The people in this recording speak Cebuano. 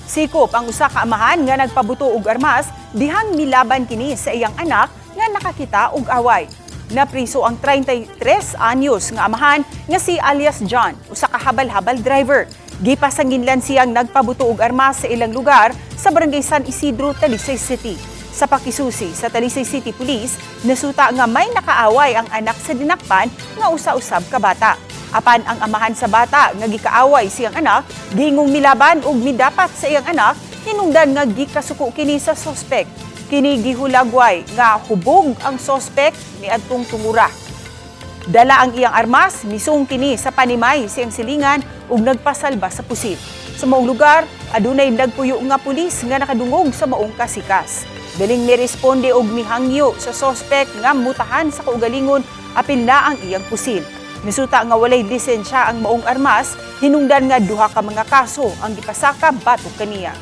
Sikop ang usa ka amahan nga nagpabuto og armas dihang milaban kini sa iyang anak nga nakakita og away. Napriso ang 33 anyos nga amahan nga si alias John, usa ka habal-habal driver. Gipasanginlan siyang nagpabuto og armas sa ilang lugar sa Barangay San Isidro, Talisay City. Sa pakisusi sa Talisay City Police, nasuta nga may nakaaway ang anak sa dinakpan nga usa-usab ka bata. Apan ang amahan sa bata nga gikaaway siyang anak, giingong milaban ug midapat sa iyang anak, hinungdan nga gikasuko kini sa sospek. Kini gihulagway nga hubog ang sospek niadtong tungura. Dala ang iyang armas, misung kini sa panimay siyang silingan ug nagpasalba sa pusil. Sa maong lugar, adunay nagpuyo nga pulis nga nakadungog sa maong kasikas. Daling miresponde og mihangyo sa sospek nga mutahan sa kaugalingon, apil na ang iyang pusil. Misuta nga walay lisensya ang maong armas, hinungdan nga duha ka mga kaso ang gipasaka batok kaniya.